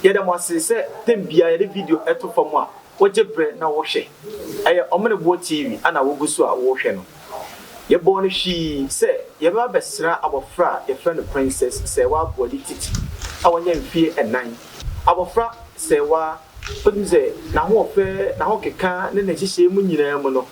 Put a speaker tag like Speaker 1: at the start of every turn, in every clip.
Speaker 1: Yɛda mo ase sɛ tɛm biara yɛde video to fam a, wogye berɛ na wohwɛ. Ɛyɛ Ɔmeneboɔ TV na wogu so a worehwɛ no. Yɛbɔɔ no hwii sɛ yɛbɛba abɛsra abɔfra a yɛfrɛ no Princess Sɛɛwaa Boadi Titi a wanya mfeɛ ɛnan. Abɔfra Sɛɛwaa, wotumi sɛ n'ahoɔfɛ, n'ahokeka ne ne nhyehyɛeɛ mu nyinaa mu no,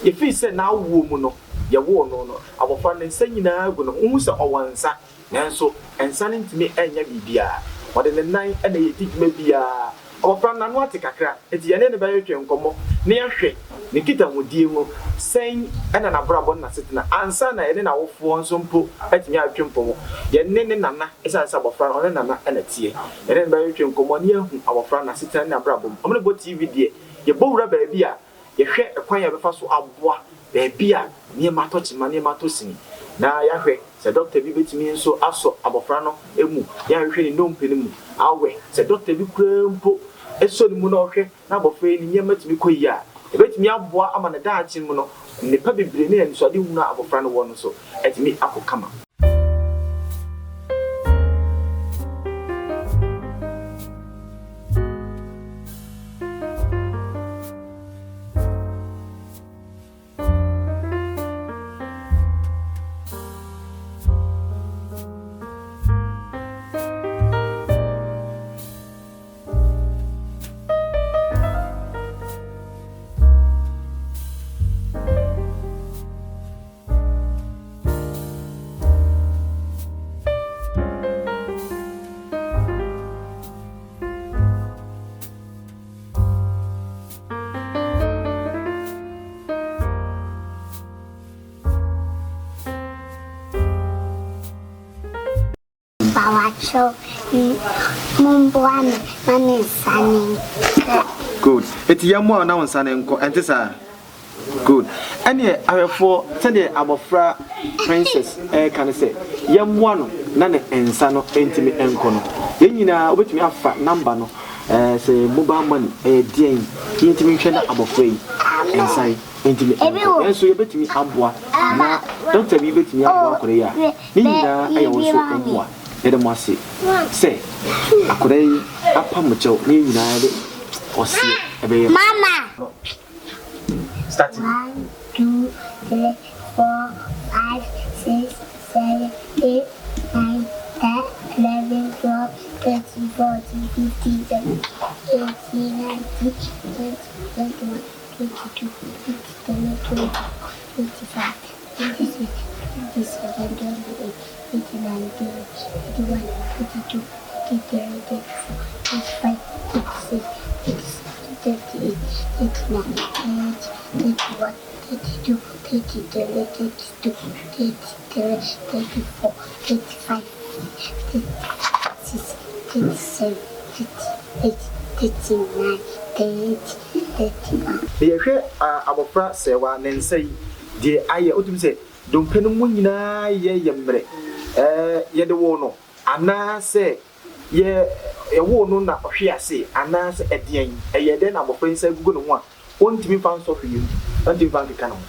Speaker 1: yɛfii sɛ n'awoɔ mu no, yɛwoo no no, abɔfra no ne nsa nyinaa gu ne ho. Wohu sɛ ɔwɔ nsa, Nanso nsa no ntumi nyɛ biribiara. Ɔde ne nan na ɛdi dwuma biara. Abɔfra no, n'ano ate kakra, enti yɛne no bɛtwetwe nkɔmmɔ na yɛahwɛ ne nkitahodie mu, sɛn na n'abrabɔ ne n'asetena, ansa na yɛne n'awofoɔ nso mpo atumi atwetwe nkɔmmɔ. Yɛne ne nana, ɛsiane sɛ abɔfra no, ɔne ne nana na ɛteɛ. Yɛne no bɛtwetwe nkɔmmɔ na yɛahu abɔfra no n'asetena ne n'abrabɔ mu. Wɔn bɔ TV deɛ, yɛbɔ wura baabi a, Yɛhwɛ kwan a yɛbɛfa so aboa baabi a nneɛma atɔ kyema, nneɛma atɔ sini, na yɛahwɛ sɛ dɔkta bi betumi nso asɔ abofra no mu na yɛahwehwɛ ne nnompe no mu awɛ. Sɛ dɔkta bi koraa mpo sɔ ne mu na ɔhwɛ na abofra yi ne nneɛma tumi kɔ yiye a, ebetumi aboa ama ne daakye mu no, nnepa bebree ne anisoadehunu a abofra no wɔ no nso atumi akɔ kama.
Speaker 2: Mpawakyɛw, momboa me ma me nsa no nkɔ.
Speaker 1: Good. Eti yɛmmoa wo na wo nsa no nkɔ, ɛnte saa? Good. Ɛneɛ ahwɛfoɔ sɛdeɛ abɔfra Princess ɛreka ne sɛ yɛmmoa no na ne nsa no ntumi nkɔ no. Yɛn nyinaa wobɛtumi afa number no ɛɛ sɛ mobile money ɛyɛ deɛn yɛntumi nhwɛ na abɔfra yi nsa yi ntumi nkɔ. Yɛn nso yɛbɛtumi aboa na doctor bi bɛtumi aboa akwadaa yi a ne nyinaa ɛyɛ wo nso mmoa. Yɛda mo ase sɛ akwadaa yi apam mo kyɛw na yɛn nyinaa yɛde ɔseɛ ɛbɛyɛ no. Start.
Speaker 2: 1, 2, 3, 4, 5, 6, 7, 8, 9, 10, 11, 12, 13, 14, 15, 16, 18, 19, 20, 21, 22, 23, 24, 25, 26, 27, 28, 29, 30, 31, 32, 33, 34, 35, 36, 37, 38, 39, 30, 31, 32, 33, 32, 33, 34, 35, 36, 37, 38, 39, 30, 31.
Speaker 1: Na yɛhwɛ abɔfra sɛɛwa ne nsa yi deɛ ayɛ wotumi sɛ dompe no mu nyinaa yɛ yɛ mmerɛ ɛɛ yɛde woo no anaa sɛ yɛ yɛwoo no na ɔhwee ase anaa sɛ ɛdeɛn ɛyɛɛ dɛn na abɔfra yi nsa agugu ne ho a ɔntumi mfa nsɔ hwee mu ɔntumi mfa nkeka ne ho.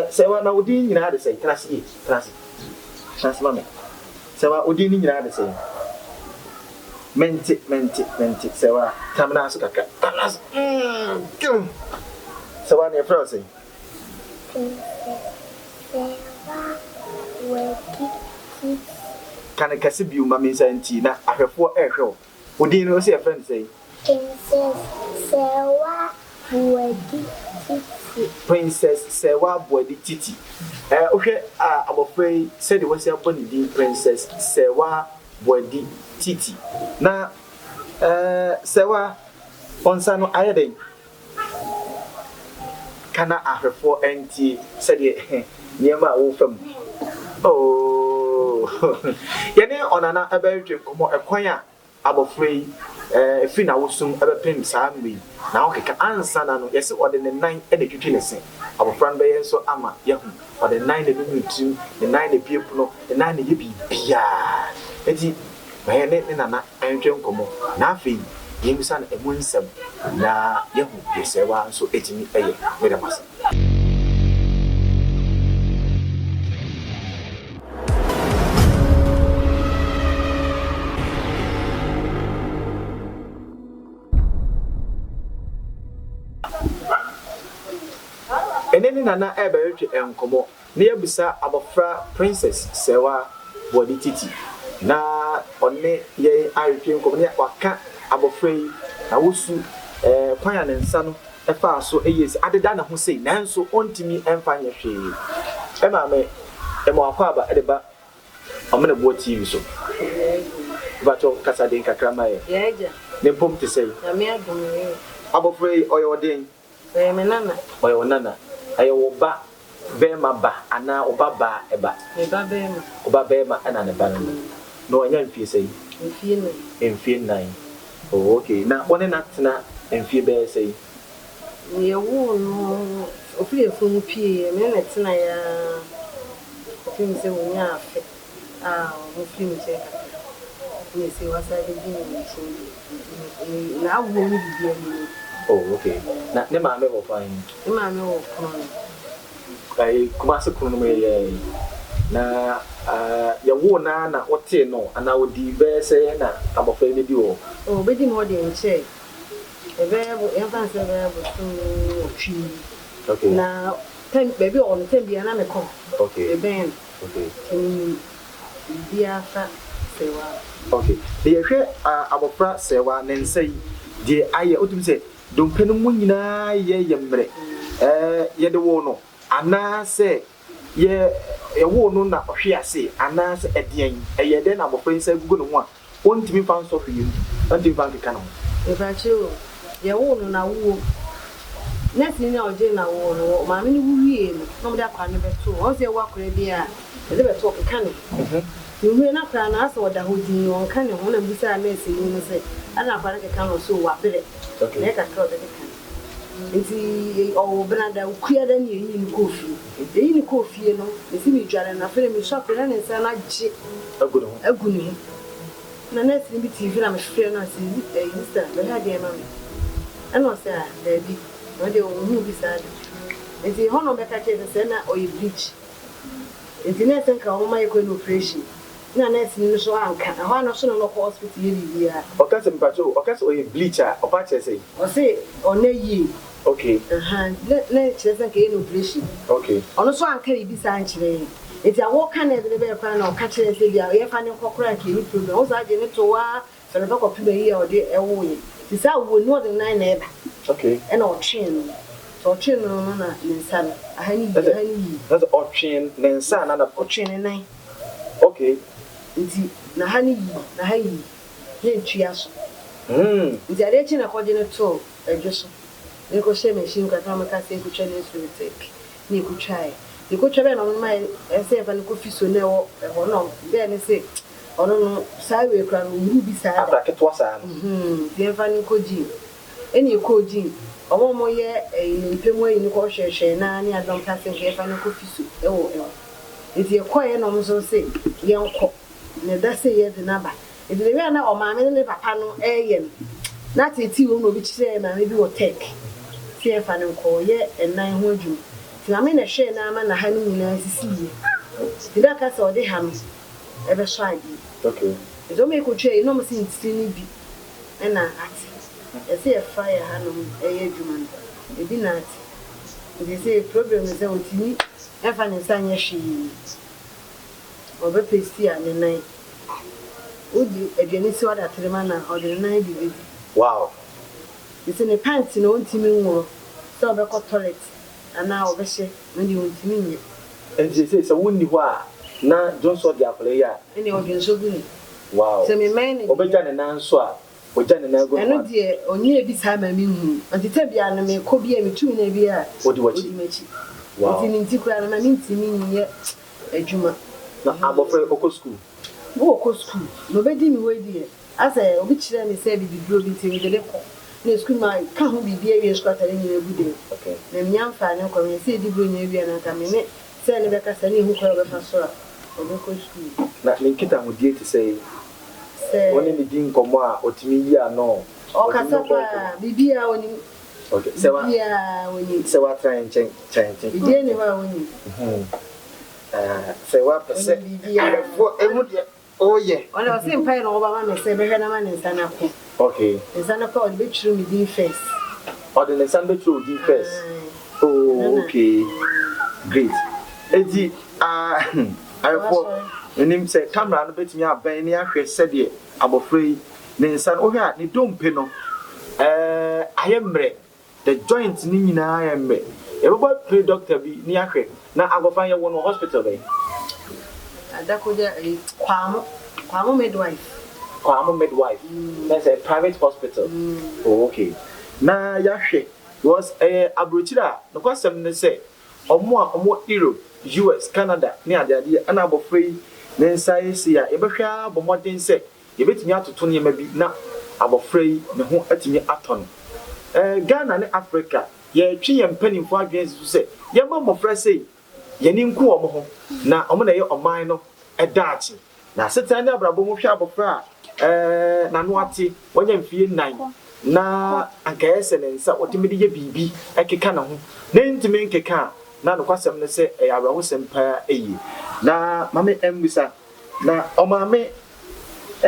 Speaker 1: Sɛ wa na wo din nyinaa de sɛn? Tena ase yie, tena ase. Tena ase ma me. Sɛ wa wo din no nyinaa de sɛn? Mente, mente, mente. Sɛ wa, tena me nan ase kakra. Tena me nan ase. Mm, sɛ wa na yɛfrɛ wo sɛn? Ka no kɛse bio ma me nsa ntie na ahwɛfoɔ rehwɛ wo. Wo din no, wose yɛfrɛ no sɛn?
Speaker 2: Princess Serwaa Boadi Titi.
Speaker 1: Princess Serwaa Boadi Titi. Ɛɛ, wohwɛ abɔfra yi sɛdeɛ wasi abɔ ne din Princess Serwaa Boadi Titi. Na ɛɛ, Serwaa, wo nsa no ayɛ dɛn? Ka na ahwɛfoɔ ntie sɛdeɛ nneɛma a worefa mu. Oh, yɛne Ɔnana bɛretwe nkɔmmɔ ɛkwan a abɔfra yi firi n'awosom bɛpem saa mmerɛ yi, n'ahokeka ansa na no, yɛse ɔde ne nan na ɛtwitwi ne se. Abɔfra no bɛyɛ nso ama yɛahu. Ɔde ne nan na ɛnunu ne tirim, ne nan na ɛpue pono, ne nan na ɛyɛ biribiara. Enti ma yɛne ne nana ntwe nkɔmmɔ, na afei yɛmmisa no ɛmu nsɛm na yɛahu deɛ Sɛɛwaa nso tumi yɛ. Meda mo ase. Ɛne ne nana rebɛtwetwe nkɔmmɔ na yɛabisa abɔfra Princess Serwaa Boadi Titi na ɔne yɛn aretwe nkɔmmɔ na waka abɔfra yi n'awosu, kwan a ne nsa no faa so yɛɛ sei, adeda ne ho sei nanso ɔntumi mfa nyɛ hwee. Maame, ma w'akwaaba de ba Ɔmeneboɔ TV so. Mpakyɛw kasa den kakra ma yɛn.
Speaker 3: Yɛn agya.
Speaker 1: Ne mpom te sɛn?
Speaker 3: Nyame adom oye.
Speaker 1: Abɔfra yi ɔyɛ ɔden?
Speaker 3: Ɔyɛ me nana.
Speaker 1: Ɔyɛ wo nana. Ɛyɛ wo ba bɛɛma ba anaa wo ba baa ba?
Speaker 3: Me ba bɛɛma.
Speaker 1: Wo ba bɛɛma ɛna ne ba no no. Na wanya mfie sɛn?
Speaker 3: Mfie nan.
Speaker 1: Mfie nan. Oh okay. Na wo ne no atena mfie bɛyɛ sɛn?
Speaker 3: Yɛwoo no, ɔfiri afuo mu pieeɛ, me ne no tenaeɛ ara kɔpem sɛ ɔnyaa afe a ɔfiri me nkyɛn kakra, ɛna seesei wasan abɛdi me nkyɛn bio, nti n'awoɔ mu biribiara ni no.
Speaker 1: Oh okay, na ne maame wɔ kwan?
Speaker 3: Ne maame wɔ Krono.
Speaker 1: Ɛyi Kumasi Krono mu yɛ yi, na yɛwoo no ara na wotee no anaa ɔdii bɛyɛ sɛ na abɔfra yi bɛdi wɔ hɔ?
Speaker 3: Oh ɔbɛdi me hɔ deɛ nkyɛe. Ɛbɛyɛ bo yɛmfa no sɛ ɛbɛyɛ bosome nwɔtwe ni.
Speaker 1: Okay.
Speaker 3: Na tɛm baabi a ɔwɔ no tɛm biara na mekɔ hɔ.
Speaker 1: Okay.
Speaker 3: Mebɛn no.
Speaker 1: Okay.
Speaker 3: Nti menim biribiara fa Sɛɛwa ho.
Speaker 1: Okay. Na yɛhwɛ abɔfra Sɛɛwa ne nsa yi deɛ ayɛ wotumi sɛ dompe no mu nyinaa yɛ yɛ mmerɛ. Ɛɛ yɛde woo no anaasɛ yɛ yɛwoo no na ɔhwee ase anaasɛ ɛdeɛn? Ɛyɛɛ dɛn na abɔfra yi nsa agugu ne ho a Ontumi mfa nsɔ hwee mu, ontumi mfa nkeka ne ho.
Speaker 3: Mepakyɛ o, yɛwoo no n'awoɔ mu. Nɛɛseni no a ɔgyee no awoɔ no, wɔ maame no wu wiee no, na wɔde akwadaa no bɛtoo hɔ. Ɔhu sɛ yɛwo akwadaa bi a, yɛde bɛto hɔ, ɔkeka ne ho. Mehuiɛ no akwadaa no, asɛ ɔda hɔ dinn, ɔnka ne ho. Na mebisaa nɛɛseni no sɛ, adɛn na akwadaa no keka no? Ɔse o, wabrɛ, na ɛyɛ kakra a ɔbɛkeka ne ho. Nti ɔwoo Benada, Okuada ne yɛyii no kɔɔ fie. Yɛyii no kɔɔ fie no, mese medware no, afei deɛ mesu akwadaa no na ne nsa no agye agu ne ho. Na nurse no bi tee fi na mefrɛɛ no ɔse, ɛyi sister, bɛhwɛ adeɛ ma me. Ɛna ɔse ah, daabi, ɔno deɛ ɔnhuu bi saa da. Nti ɛhɔ na ɔbɛka kyerɛɛ sɛ sɛɛ na ɔyɛ bleach. Nti nurse nka ɔmoma yɛkɔyɛ no operation. Na nurse ni no so anka. Ɛhɔ ara na ɔso na na ɔkɔ hospital yɛ biribiara.
Speaker 1: Ɔka sɛ mepakyɛ o, ɔka sɛ ɔyɛ bleach a, ɔpa kyerɛ sɛn?
Speaker 3: Ɔse ɔnɛ yie.
Speaker 1: Okay.
Speaker 3: Ahaa, nti na na kyerɛ sɛ nka yɛ no operation.
Speaker 1: Okay.
Speaker 3: Ɔno nso anka biribi saa ankyerɛ yɛn. Nti awɔ ka na ɛde no bɛyɛ koraa na ɔka kyerɛɛ sɛ ebia yɛmfa no nkɔ koraa nka yɛnni problem. Wo saa gye no too hɔ ara sɛ ɔbɛkɔ kɔpem ayi a ɔde woo yɛn. Nti saa awuo no na ɔde ne nan na ɛba.
Speaker 1: Okay.
Speaker 3: Ɛna ɔtwee no. Nti ɔtwee no no na ne nsa no, aha no yii, aha no yii.
Speaker 1: Na sɛ ɔtwee ne nsa anaa na.
Speaker 3: Ɔtwee ne nan.
Speaker 1: Okay.
Speaker 3: Nti na ha no yii, na ha yii, na etua so.
Speaker 1: Mm.
Speaker 3: Nti adeɛ kye na kɔgye no too adwo so. Na ekɔhyɛɛ machine mu kakra na wɔkaa sɛ yɛnkɔtwa no nsuo no take. Na yɛkɔtwaeɛ. Yɛkɔtwa bɛɛ na wɔn ma yɛ sɛ yɛmfa no nkɔ fiso na ɛwɔ ɛhɔ na bɛɛ no se ɔno no saa wei koraa no ɔnhuu bi saa da.
Speaker 1: Akora ketewa saa no.
Speaker 3: Mm-hmm. Nti yɛmfa no nkɔ gym. Ɛna yɛkɔɔ gym. Wɔn a wɔyɛ ɛyi nnompe mu ayi no kɔhwɛhwɛɛ no ara ne ade na wɔkaa sɛ nka yɛmfa no nkɔ fiso ɛwɔ ɛhɔ. Nti yɛkɔeɛ na ɔmo nso se yɛnkɔ na ɛda sei yɛde no aba. Nti the way a na ɔmaame ne ne papa no ɛɛyɛ no na ateetee wɔ mu na obi kyerɛɛ maame bi wɔ Tech sɛ yɛmfa no nkɔ ɔyɛ ɛnan ho adwuma. Nti maame na ɛhwɛɛ no ara ma naha no nyinaa sisiiɛ. Nti na aka sɛ ɔde ha no ɛbɛsɔ adeɛ.
Speaker 1: Okay.
Speaker 3: Nti ɔmo yɛkɔtwaa yi na ɔmo se ntini no bi na ate. Yɛse yɛfa yɛ hanom ɛyɛ adwuma no ebi na ate. Nti seesei problem ne sɛ ɔntumi Ɛmfa ne nsa nyɛ hwee. Ɔbɛpɛ si a ne nan. Wode aduane si hɔ adatere ma no a, ɔde ne nan de bedi.
Speaker 1: Wow!
Speaker 3: Nti ne pant no ɔntumi nworo, sɛ ɔbɛkɔ toilet anaa ɔbɛhyɛ no deɛ ɔntumi nyɛ.
Speaker 1: Nti seesei sɛ wonni hɔ a na dwonsɔ de akwadaa yi a.
Speaker 3: Ɛnneɛ ɔdwonsɔ gu ne.
Speaker 1: Wow!
Speaker 3: Sɛ memmɛn no deɛ.
Speaker 1: Ɔbɛgya ne nan nso a Ogya ne nan gu ne ho
Speaker 3: Ɛno
Speaker 1: a.
Speaker 3: deɛ ɔnyɛɛ bi saa ma menhunu. Nti tɛm biara no mekɔ bi a metu me nan bi a
Speaker 1: Ɔdi w'akyi.
Speaker 3: ɔdi m'akyi.
Speaker 1: Wow.
Speaker 3: Nti ne nti koraa no ma mentumi nyɛ adwuma.
Speaker 1: Na abɔfra yi ɔkɔ sukuu?
Speaker 3: Wo ɔkɔ sukuu. Na ɔbɛdi me hɔ yi deɛ asɛ obi kyerɛɛ me sɛ bibiduro bi nti mede no kɔ. Na sukuu ma ka ho biribi awie sukuu atade nyinaa gu dɛm. Na menya mfaa no nkɔ me sɛ ɛdi buronya awie a na anka me ne sɛ ne bɛkasa ne ɛhu kwan a ɔbɛfa so a ɔbɛkɔ sukuu.
Speaker 1: Na ne nkitahodie te sɛn?
Speaker 3: Sɛ.
Speaker 1: Wo ne no di nkɔmmɔ a, ɔtumi yi ano? Ɔtumi
Speaker 3: Ɔkasa
Speaker 1: bɔ nkɔmmɔ?
Speaker 3: paa, biribiara ɔnim.
Speaker 1: Okay, sɛ wa.
Speaker 3: Biribiara ɔnim.
Speaker 1: Sɛ watena yɛn nkyɛn, kyɛn nkyɛn.
Speaker 3: Biribiara nni hɔ a ɔnnim.
Speaker 1: Sɛ wapɛ sɛ.
Speaker 3: Ɔnim biribiara.
Speaker 1: Ahwɛfoɔ ɛhu deɛ ɔreyɛ.
Speaker 3: Ɔno ɔse mpaeɛ na ɔbɔ ama me sɛ mɛhwɛ na ma ne nsa no ako.
Speaker 1: Okay.
Speaker 3: Ne nsa no kɔ a ɔde bɛtwerɛ me din first.
Speaker 1: Ɔde ne nsa no bɛtwerɛ wo din first?
Speaker 3: Aye.
Speaker 1: Oh okay, great. Enti ah ahwɛfoɔ, menim sɛ camera no bɛtumi abɛn ne ahwɛ sɛdeɛ abɔfra yi ne nsa no, wohwɛ a ne dompe no ɛɛ ayɛ mmerɛ. The joint no nyinaa yɛ mmerɛ. Yɛbɛbɔ apire doctor bi ne ahwɛ na abɔfra no yɛwɔ no wɔ hospital bɛn?
Speaker 3: Adakogya ɛyi Kwamo Kwamo midwife.
Speaker 1: Kwamo midwife na sɛ private hospital oh okay na yɛahwɛ because ɛyɛ abrokyire a nokwasɛm ne sɛ ɔmo a ɔmo wɔ Europe, US, Canada ne adeadeɛ ɛna abɔfra yi ne nsa ayɛ sei a yɛbɛhwɛ ara abɔ mmɔden sɛ Yɛbɛtumi atoto nneɛma bi na abɔfra yi ne ho atumi atɔ no. Ghana ne Africa, yɛretwe yɛn mpanimfoɔ adwene asi so sɛ yɛmma mmɔfra sei yɛn ani nku wɔn ho na wɔn na ɛyɛ ɔman no daakye. Na asetena ne abrabɔ mu hwɛ abɔfra a n'ano ate, wanya mfeɛ nnan na anka ɛyɛ sɛ ne nsa ɔtumi de yɛ biribi keka ne ho na ɛntumi nkeka a, na nokwasɛm ne sɛ ɛyɛ awerɛhosɛm paa yie. Na ma me mmisa, na ɔmaame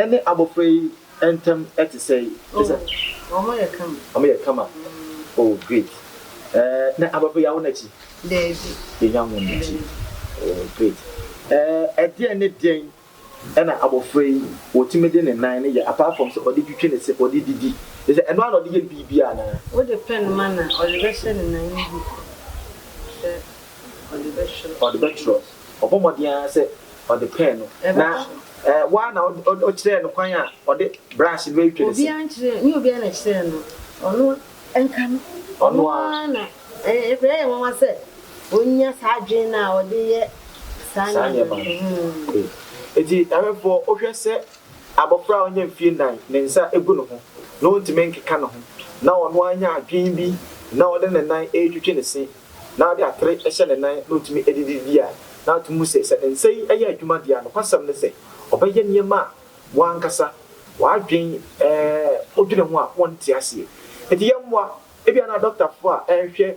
Speaker 1: ne abɔfra yi ntam te sɛn?
Speaker 3: Oh, wɔn yɛ kama.
Speaker 1: Wɔn yɛ kama. Oh, great. Eh, na abɔfra yi awo n'akyi?
Speaker 3: Daabi.
Speaker 1: Yɛnya ho n'akyi. Oh, great. Eh, ɛdeɛn ne deɛn ɛna abɔfra yi wɔtumi de ne nan no yɛ apart from sɛ ɔde twitwi ne se, ɔde didi? Sɛ ɛno ara na ɔde yɛ biribi anaa?
Speaker 3: Wode pɛn ma no a, ɔde bɛhyɛ ne nan no bi sɛ ɔde bɛtwerɛ.
Speaker 1: Ɔde bɛtwerɛ. Ɔbɔ mmɔden ara sɛ ɔde pɛn no. Na wo ara na wokyerɛɛ no kwan a ɔde brush no bɛtwitwi ne se?
Speaker 3: Obiara nkyerɛɛ, nyɛ obiara na ɛkyerɛɛ no. Ɔno nka no. Ɔno ara na ɛyɛ nwanwa sɛ ɔnya saa adwene no a ɔde yɛ saa nneɛma
Speaker 1: no. Enti ahwɛfoɔ, wohwɛ sɛ abɔfra a ɔnya mfie nnan, ne nsa gu ne ho, na ɔntumi nkeka ne ho, na ɔno ara nya adwene bi na ɔde ne nan retwitwi ne se, na ɔde atere hyɛ ne nan na otumi de didi a, na atumi hu sɛ, sɛ ne nsa yi yɛ adwuma deɛ a, nokwasɛm ne sɛ, ɔbɛyɛ nneɛma a w'ankasa w'adwene wodwene ho a wonte aseɛ. Enti yɛmmoa, ebia na adɔktafoɔ a ɛrehwɛ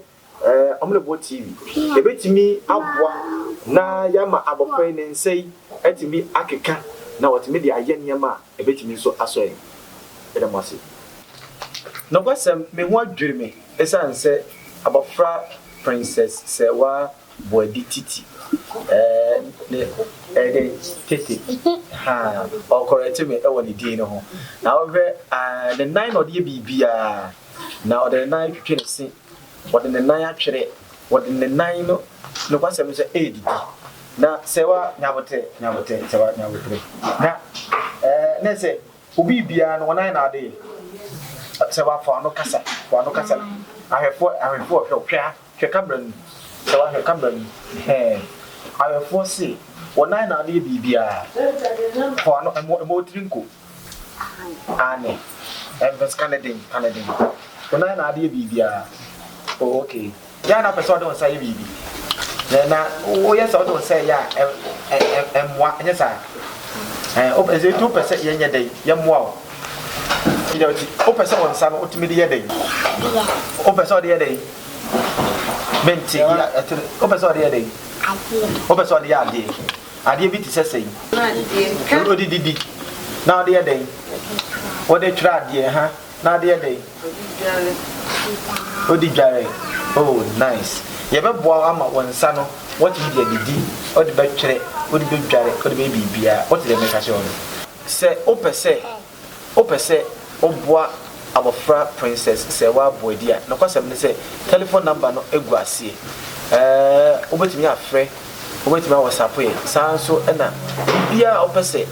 Speaker 1: Ɔmenebɔ TV, yɛbɛtumi aboa na yɛama abɔfra yi ne nsa yi atumi akeka na watumi de ayɛ nneɛma a ɛbɛtumi nso asɔ yɛn. Yɛda mo ase. Nokwasɛm, me ho adwiri me esiane sɛ abɔfra Princess Serwaa Boadi Titi eh, ne ɛyɛ dɛn Tete haa ɔkɔrɛte me wɔ ne din no ho. Na wohwɛ ah, ne nan na ɔde yɛ biribiara, na ɔde ne nan twitwi ne se, ɔde ne nan atwere, ɔde ne nan no nokwasɛm sɛ ɛredidi. Na Serwaa nyabotere, nyabotere, Serwaa nyabotere. Na eh, ne sɛ Obi biara no wɔn ayɛ n'ade yɛ sɛ wafa ano kasa fa ano kasa ahwɛfoɔ ahwɛfoɔ hwɛ hwɛ ha hwɛ kamera no mu sɛ wahwɛ kamera no mu hɛn ahwɛfoɔ se wɔn ayɛ n'ade yɛ biribiara fa ano ɛmɔ ɛmɔ otiri nko ane ɛmfɛs ka ne den ka ne den wɔn ayɛ n'ade yɛ biribiara oh okay. Yɛ a na wopɛ sɛ wode wo nsa yɛ biribi, na na woyɛ sɛ wode wo nsa yɛ a, ɛmmoa, ɛnyɛ saa? Ɛɛ, nti wopɛ sɛ yɛnyɛ dɛn? Yɛmmoa wo. Wopɛ sɛ wo nsa no wotumi de yɛ dɛn? Wopɛ sɛ wode yɛ dɛn? Mente, wopɛ sɛ wode yɛ dɛn? Wopɛ sɛ wode yɛ adeɛ. Adeɛ bi te sɛ sɛn? Wode didi. Na wode yɛ dɛn? Wode twerɛ adeɛ, ha. Na ade yɛ dɛn? Odi dware. Oh nice. Yɛbɛboa wo ama wo nsa no woatumi de adidi, wode bɛtwerɛ, wode bɛdware, wode bɛyɛ biribiara. Wote deɛ meka kyerɛ wo no? Sɛ wopɛ sɛ wopɛ sɛ woboa abɔfra Princess Serwaa Boadi a, nokwasɛm ne sɛ telephone number no gu aseɛ. Ɛɛ wobɛtumi afrɛ, wobɛtumi awɔsapo yɛn. Saa ara nso na biribiara a wopɛ sɛ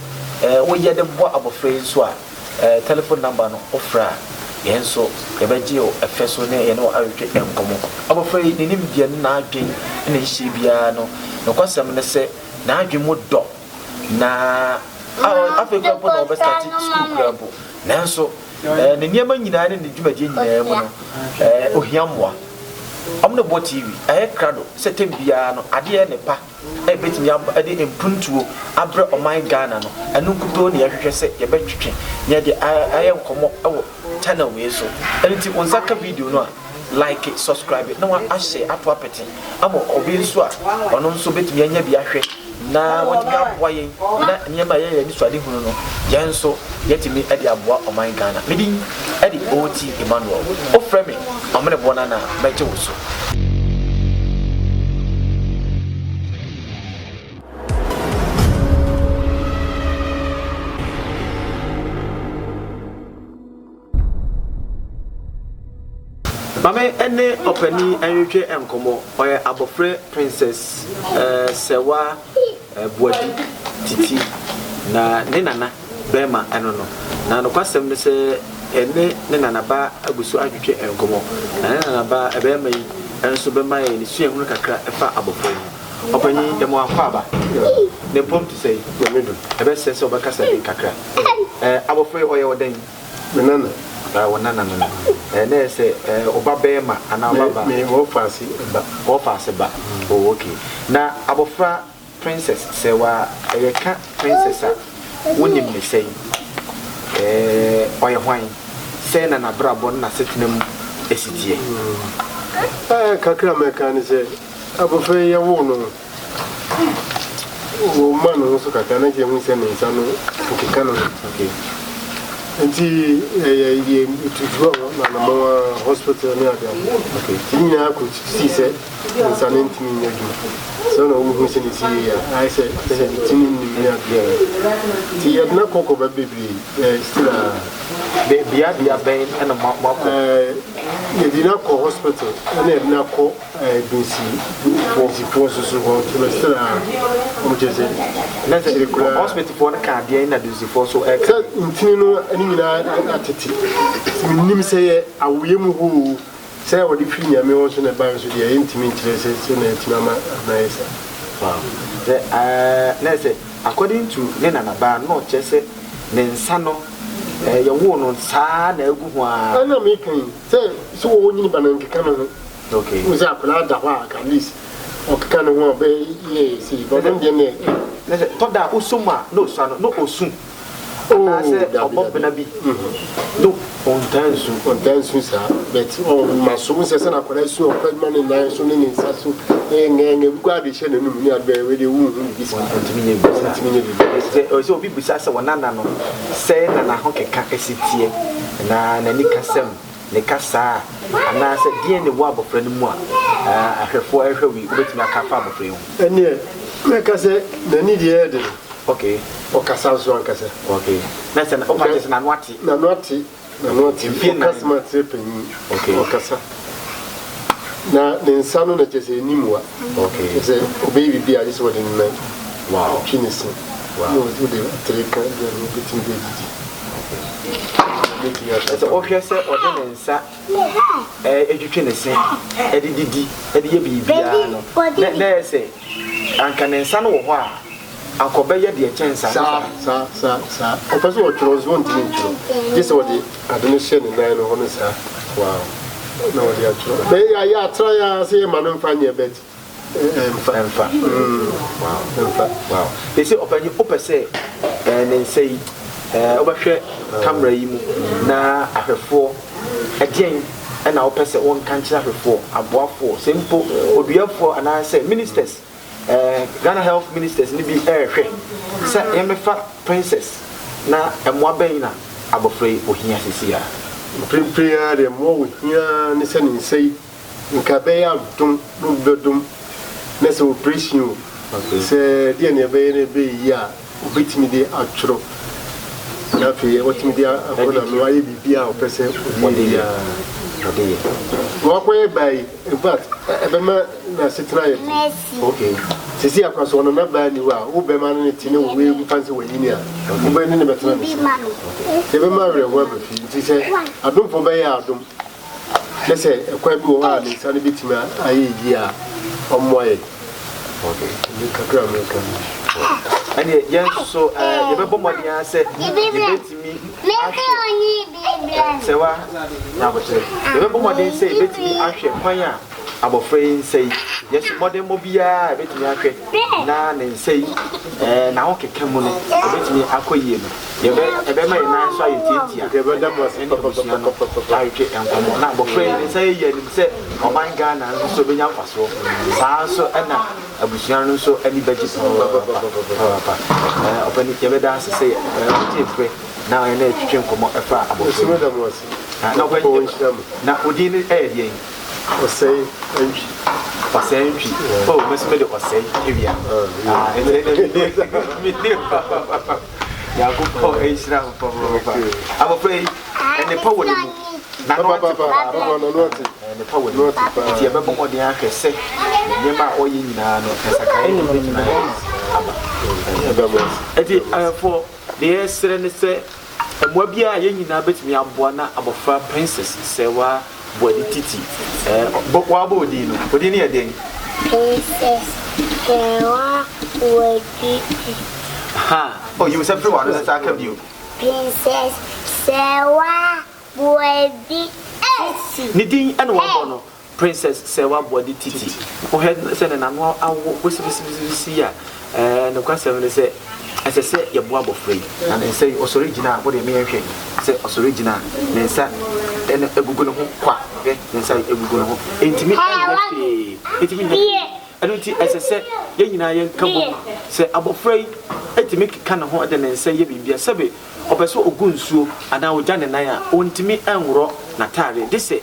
Speaker 1: woyɛ de boa abɔfra yi nso a, Telephone number no wo frɛ a, yɛn nso yɛbɛgye wo fɛ so ne yɛne wo awetwe nkɔmmɔ. Abɔfra yi, ne nimdeɛ ne n'adwen ne nhyehyɛe biara no, nokwasɛm ne sɛ n'adwen mu dɔ na afei koraa mpo na ɔbɛstarte sukuu koraa mpo. Nanso. Ne nneɛma nyinaa ne ne dwumadie nyinaa mu no, ohia mmoa. Wɔn na bɔ TV, ɛyɛ krado sɛ tɛm biara no adeɛ ne pa a ɛbɛtumi de mpuntuo abrɛ ɔman Ghana no, ɛno nkutoo na yɛhwehwɛ sɛ yɛbɛtwetwe na yɛde ayɛ nkɔmmɔ wɔ channel wei so. Ɛno nti wo nsa ka video no a, like, subscribe na wahyɛ ato apete ama obi nso a ɔno nso bɛtumi anya bi ahwɛ na watumi aboa yɛn na nneɛma a ɛyɛ yɛn anisoadehunu no, yɛn nso yɛatumi de aboa ɔman Ghana. Me din de OT Emmanuel. Wofrɛ me Ɔmeneboɔ Nana a, mɛgye wo so. Maame ne ɔpanin retwe nkɔmmɔ. Ɔyɛ abɔfrɛ Princess Sɛwa Boadi Titi, na ne nana bɛrima no no. Na nokwasɛm ne sɛ ɛne ne nanaba agu so atwetwe nkɔmmɔ. Na ne nanaba bɛrima yi nso bɛma yɛn ne suahunu kakra ɛfa abɔfra yi ho. Ɔpanin, yɛma wo akwaaba. Ne mpɔm te sɛn? Ɛbɛsɛ sɛ wobɛkasa den kakra. Abɔfra yi, ɔyɛ wo dɛn?
Speaker 4: Me nana.
Speaker 1: Ah, wo nana no no. Eh, na ɛyɛ sɛ eh, wo ba bɛrima anaa wo ba ba?
Speaker 4: Me, me wɔfa ase ba.
Speaker 1: Wɔfa ase ba. Oh, okay. Na abɔfra Princess, sɛ wa yɛka Princess a, wonim ne sɛn? Eh, ɔyɛ hwan? Sɛn na n'abrabɔ ne n'asetena mu si teɛ?
Speaker 4: Eh, kakra a mɛka ne sɛ, abɔfra yi yɛwoo no no, Wɔma ne ho so kakra na kyerɛ hu sɛ ne nsa no nkeka no ho.
Speaker 1: Okay.
Speaker 4: Nti ɛyɛ yɛ tutu a na anamɔn a hospital ne ade ade.
Speaker 1: Okay.
Speaker 4: Nti nyinaa kɔ sii sɛ ne nsa no ntumi nyɛ adwuma. Sɛ na wohu sɛ ne si yie a ayɛ sɛ sɛ ne ti no nim ne adeɛ. Nti yɛde no akɔ kɔ ba bebree ɛɛ still a.
Speaker 1: Bea bea bɛn ɛna mo akɔ?
Speaker 4: Ɛɛ yɛde no akɔ hospital ɛna yɛde no akɔ. Dunsifoɔ nso so hɔ nti bɛsrɛ a wɔn kyerɛ sɛ
Speaker 1: Na sɛ
Speaker 4: kyerɛ koraa.
Speaker 1: hospitalfoɔ no ka adeɛ na dunsifoɔ so ɛka.
Speaker 4: Sɛ ntini no ne nyinaa atete. Menim sɛ yɛ awoyɛ mu hɔ o, sɛ wɔde firi Nyame hɔ nso na ɛbaeɛ nso deɛ yɛntumi nkyerɛ sɛ sɛ na atumi ama ano ayɛ saa.
Speaker 1: Wow. Sɛ ɛɛ na sɛ according to ne nanabaa no na ɔkyerɛ sɛ ne nsa no ɛɛ yɛwoo no saa na agu ho ara.
Speaker 4: Ɛna meka yi sɛ sɛ wɔnyini ba no nkeka ne ho.
Speaker 1: Okay.
Speaker 4: Wohu sɛ akwadaa da hɔ a at least ɔkeka ne ho a ɔbɛyɛ yɛ sei but ɔno deɛ ne.
Speaker 1: Ne sɛ tɔ da a wosɔ mu a na osua no na osu.
Speaker 4: Oh,
Speaker 1: Anaasɛ
Speaker 4: dabi
Speaker 1: ɔbɔ
Speaker 4: dabi.
Speaker 1: bena bi na ɔntaa nsu.
Speaker 4: Ɔntaa nsu saa but ɔma so wohu sɛ sɛnea akwadaa su a ɔkɔ ma ne nan so ne ne nsa so ɛyɛ ngɛngɛ bi koraa de hyɛ n'anum ne ade bɛyɛ wei deɛ wonhu biribi saa.
Speaker 1: Ɔntumi nyɛ biribi saa.
Speaker 4: Ɔntumi nyɛ biribi saa.
Speaker 1: Sɛ sɛ obi bisa sɛ wɔn nana no sɛn na n'ahokeka si teɛ na n'ani kasam ne kasaa anaasɛ deɛn na ɛwɔ abɔfra no mu a ahwɛfoɔ rehwɛ wo yi wobɛtumi aka afa abɔfra yi ho?
Speaker 4: Ɛnneɛ mɛka sɛ n'ani deɛ ɛyɛ den.
Speaker 1: Okay.
Speaker 4: Ɔkasa nso ankasa.
Speaker 1: Okay. Na sɛ wopa kyɛ sɛ n'ano ate?
Speaker 4: N'ano ate, n'ano ate.
Speaker 1: Mfie nan.
Speaker 4: Ɔkasa ma kyerɛ panyin.
Speaker 1: Okay.
Speaker 4: Ɔkasa. Na ne nsa no na kyerɛ sɛ ɛni mua.
Speaker 1: Okay.
Speaker 4: Kyerɛ sɛ ɔbɛyɛ biribi a gye sɛ ɔde ne nan.
Speaker 1: Wow.
Speaker 4: Twe ne se.
Speaker 1: Wow.
Speaker 4: Na ɔde atere ka deɛ ɔbɛtumi de adidi.
Speaker 1: Sɛ wohwɛ sɛ ɔde ne nsa twitwi ne se de didi de yɛ biribiara no, na na ɛyɛ sɛ anka ne nsa no wɔ hɔ a, anka ɔbɛyɛ deɛ ɛkyɛn saa.
Speaker 4: Saa, saa, saa, saa. Ɔpɛ sɛ ɔtwerɛ nso ɔntumi ntwerɛ. Gye sɛ ɔde ade no hyɛ ne nan no hɔ no saa.
Speaker 1: Wow.
Speaker 4: Na ɔde atwerɛ. Bɛyɛ yɛ atra yɛ ara sɛ yɛma no mfa nyɛ bɛt. Ɛmfa.
Speaker 1: Ɛmfa. Wow.
Speaker 4: Ɛmfa.
Speaker 1: Wow. Ese ɔpanyin wopɛ sɛ ɛɛ ne nsa yi ɛɛ wobɛhwɛ camera yi mu na ahwɛfoɔ ɛdeɛn ɛna wopɛ sɛ wɔnka nkyerɛ ahwɛfoɔ aboafoɔ sɛ mpo oduafoɔ anaasɛ ministers ɛɛ Ghana health ministers no bi ɛrehwɛ sɛ yɛmmɛfa princess na mmoa bɛn na abɔfra yi ohia sisi a.
Speaker 4: Mprempren ara deɛ mmoa ohia ne sɛ ne nsa yi Nka ɛbɛyɛ adom na obi bɛdom na sɛ operation o, sɛ deɛ na ɛbɛyɛ na ɛbɛyɛ yie a, obetumi de atwerɛ na afei watumi de akɔ n'ano ayɛ biribi a ɔpɛ sɛ ɔde yɛ biara.
Speaker 1: Ɔde yɛ.
Speaker 4: Na wakɔyɛ baa yi, in fact, ɛbɛma n'asetena ayɛ den.
Speaker 1: Okay.
Speaker 4: Sisi akwa so ɔno na baa ni hɔ a, wo bɛma no ne te ne wo wei mfa sɛ wanyini a, wobɛ ne ne bɛtena ne so. Yɛbɛma awerɛhoɔ aba fie. Nti sɛ adomfoɔ bɛyɛ adom. Na sɛ ɛkwan bi wɔ hɔ a ne nsa no bɛtumi ayɛ yie a, ɔmmoa yɛn.
Speaker 1: Okay.
Speaker 4: Ɛno kakra a mɛka no.
Speaker 1: Ɛneɛ yɛn nso so yɛbɛbɔ mmɔden ara sɛ yɛbɛtumi ahwɛ sɛ wa nyabotrɛ. Yɛbɛbɔ mmɔden sɛ yɛbɛtumi ahwɛ kwan a abɔfra yi nsa yi, yɛso mmɔdenmmɔ biara a yɛbɛtumi ahwɛ na ne nsa yi n'ahokeka mu no ɛbɛtumi akɔ yie no, yɛbɛ ɛbɛma yɛn nan so ayɛ tiatia. Ɛne abusua no atwetwe nkɔmmɔ na abɔfra yi ne nsa yɛ yie anim sɛ ɔman Ghana nso so bɛnya mfasoɔ. Saa nso ɛna Abusua no nso ani bɛgye papaapa. Ɔpanin, yɛbɛda ase sɛ wogyee berɛ na yɛne yɛtwetwe nkɔmmɔ ɛfa abɔfra yi ho. Na ɔpanin, na wo din no yɛ deɛn?
Speaker 4: Ɔsɛe Antwi.
Speaker 1: Ɔsɛe Antwi. Oh, me nso mede Ɔsɛe Awia. Ah, ɛnɛ mene papaapa. Nyankopɔn nhyira wo papaapa. Abɔfra yi, nnepa wɔ ne mu. N'ano ate papaapa. Nnepa wɔ ne mu. Nti yɛbɛbɔ mmɔden ahwɛ sɛ ne nneɛma a ɔyɛ nyinaa no, nsakraeɛ bi bɛtumi ayɛ aba. Nti ahwɛfoɔ, deɛ yɛsrɛ ne sɛ, mmoa biara a yɛn nyinaa bɛtumi aboa na abɔfra Princess Serwaa Boadi Titi, bɔ, woabɔ wo din no, wo din no yɛ dɛn?
Speaker 2: Princess Serwaa Boadi Titi.
Speaker 1: Ahaa, oh, yi wo nsa firi w'ano na san ka bio.
Speaker 2: Princess Serwaa Boadi Titi.
Speaker 1: Ne din na wɔabɔ no, Princess Serwaa Boadi Titi. Wohwɛ sɛnea n'ano awo wisiwisiwisi a, ɛɛ, nokwasɛm ne sɛ, ɛsɛ sɛ yɛboa abɔfra yi. Na ne nsa yi, ɔsɔre gyina a, wo deɛ ma yɛnhwɛ sɛ ɔsɔre gyina a, ne nsa no agugu ne ho kwa. Hwɛ, ne nsa yi agugu ne ho. Ɛntumi nyɛ hwee. Ɛntumi nyɛ hwee. Ɛno nti, ɛsɛ sɛ yɛn nyinaa yɛka bom sɛ abɔfra yi tumi keka ne ho de ne nsa yɛ biribi a, sɛbe ɔpɛ sɛ ɔgu nsuo anaa ɔgya ne nan a, ɔntumi nworɔ n'ataadeɛ gye sɛ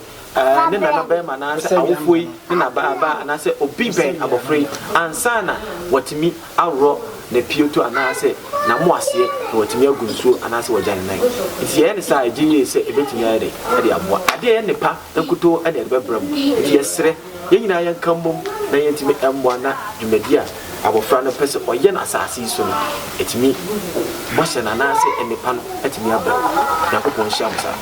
Speaker 1: ne nanabarima anaasɛ awofoɔ yi ne n'abaabaa anaasɛ obi bɛn abɔfra yi ansa na watumi aworɔ n'apioto anaasɛ n'amoaseɛ na watumi agu nsuo anaasɛ wagya ne nan. Nti yɛyɛ no saa a, ɛgye yie sɛ ɛbɛtumi ayɛ dɛn de aboa. Adeɛ a ɛyɛ nnepa nkutoo na yɛde bɛbrɛ mo. Nti yɛsrɛ, yɛn nyinaa yɛnka mmom na yɛntumi mmoa na dwumadi a abɔfra no pɛ sɛ ɔyɛ no asase yi so no, ɛtumi bɔhyɛ no anaasɛ nnepa no atumi aba mu. Nyankopɔn nhyira mo saa.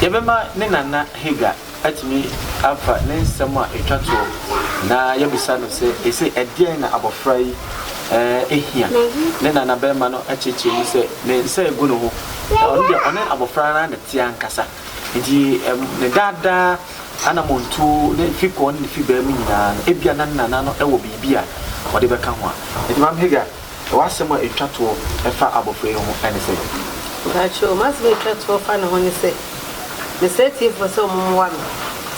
Speaker 1: Yɛbɛma ne nana Hagar atumi afa ne nsɛm a ɛtwa toɔ na yɛabisa no sɛ, Ese ɛdeɛn na abɔfra yi hia? Ne nanabarima no kyerɛkyerɛ mu sɛ ne nsa regu ne ho, na ɔno deɛ ɔne abɔfra no ara na ɛte ankasa. Enti ne daa daa anammɔntuo, ne fekɔɔ ne ne fibaa mu nyinaa no, ebia na ne nana no wɔ biribi a ɔde bɛka ho a. Enti Maame Hagar, W'asɛm a etwa toɔ fa abɔfra yi ho ne sɛn?
Speaker 3: Mpakyɛw, m'asɛm a etwa toɔ fa ne ho ne sɛ, mesrɛ atiefoɔ sɛ wɔmmoa me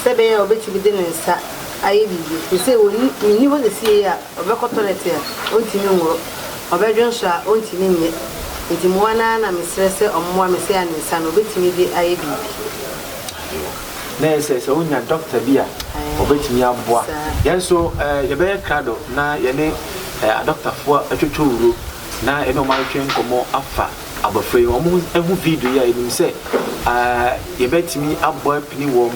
Speaker 3: sɛ ɛbɛyɛ a ɔbɛtumi de ne nsa ayɛ biribi. Seesei ɔnni, menni hɔ seesei a ɔbɛkɔ tɔlɛt a ɔntumi nworo, ɔbɛdwonsɔ a ɔntumi nyɛ. Nti mmoa no ara na mesrɛ sɛ wɔmmoa me sɛ a ne nsa no ɔbɛtumi de ayɛ biribi.
Speaker 1: Na ɛyɛ sɛ sɛ wonya dɔkta bi a ɔbɛtumi aboa. Yɛn nso yɛbɛyɛ krado na yɛne adɔktafoɔ atwotwo wuro na yɛne wɔn atwetwe nkɔmmɔ afa abɔfra yi ho. Wɔn ho video yi a yɛnim sɛ yɛbɛtumi abɔ apini wɔn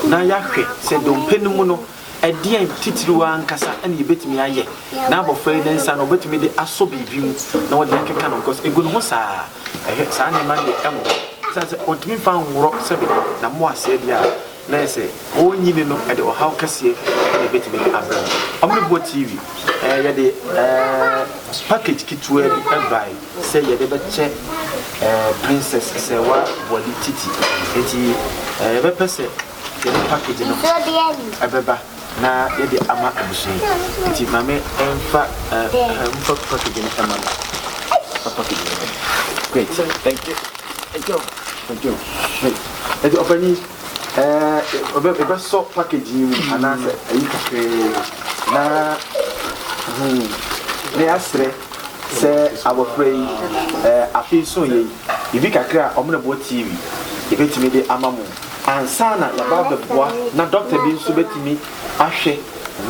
Speaker 1: na yɛahwɛ sɛ dompe no mu no ɛdeɛn titiriw ankasa na yɛbɛtumi ayɛ na abɔfra yi ne nsa no ɔbɛtumi de asɔ biribi mu na wɔde akeka no because ɛgu ne ho saa. Ɛhwɛ saa nneɛma no deɛ ɛmmoa. Ɛsiane sɛ ɔntumi mfa nworɔ sɛbe na mmoa aseɛ deɛ a, na ayɛ sɛ ɔrenyini no ɛde ɔhaw kɛseɛ na ɛbɛtumi de abrɛ no. Ɔmeneboɔ TV, ɛɛ yɛde ɛɛ package ketewa bi ɛbae sɛ yɛde bɛkyɛ ɛɛ Princess Sɛwa Boadi Titi. Enti ɛɛ yɛbɛpɛ sɛ yɛde package no ɛbɛba. Na yɛde ama abusua yi. Nti maame mfa eh, mfa package no ɛma no. Fa package no ɛma. Great. Thank you. Thank you. Thank you. Great. Nti ɔpanyin ɛɛ ɔbɛ ɛbɛsɔ package yi mu anaasɛ ayi kakraa na na yɛasrɛ sɛ abɔfra yi ɛɛ afei so yɛ yi biribi kakra a ɔmo na bɔ TV yɛbɛtumi de ama mo. Ansa na yɛaba abɛboa na dɔkta bi nso bɛtumi ahwɛ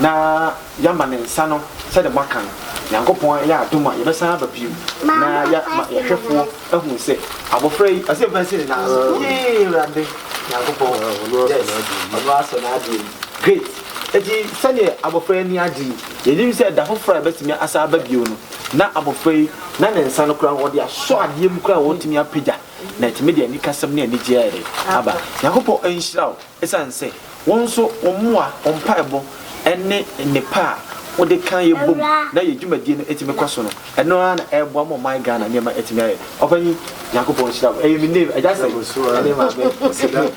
Speaker 1: na yɛama ne nsa no sɛdeɛ moaka no, Nyankopɔn ayɛ adom a yɛbɛsan aba bio na yɛama yɛhwɛfoɔ ahunu sɛ abɔfra yi, ɔsɛ yɛmfa nsi ne nan so. Yee Awurade Nyankopɔn, yes, ɔno asɔ n'adeɛ mu. Great. Enti sɛdeɛ abɔfra yi ani agye yi, yɛnim sɛ da foforɔ a yɛbɛtumi asan aba bio no, Na abɔfra yi, na ne nsa no koraa wɔde asɔ adeɛ mu koraa a wɔtumi apagya, na ɛtumi de anikasɛm ne anigyeɛ ayɛ dɛn? Aba. Nyankopɔn nhyira wo ɛsiane sɛ wo nso wo mmoa, wo mpaebɔ ne nnepa a wode ka yɛ bom na yɛ dwumadie no tumi kɔ so no, ɛno ara na ɛreboa ma ɔman Ghana nneɛma atumi ayɛ. Ɔpanyin, Nyankopɔn nhyira wo. Ɛyɛ me name, Agya Sɛ, ɛne Maame Hagar.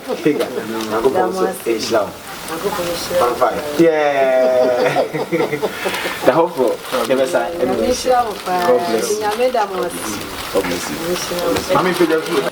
Speaker 1: Nyankopɔn nso nhyira wo. Fanfan. Yeah. Da hɔforɔ yɛbɛsa ɛne wo nhyira. God bless you. God bless you. Maame mpagya mfiri.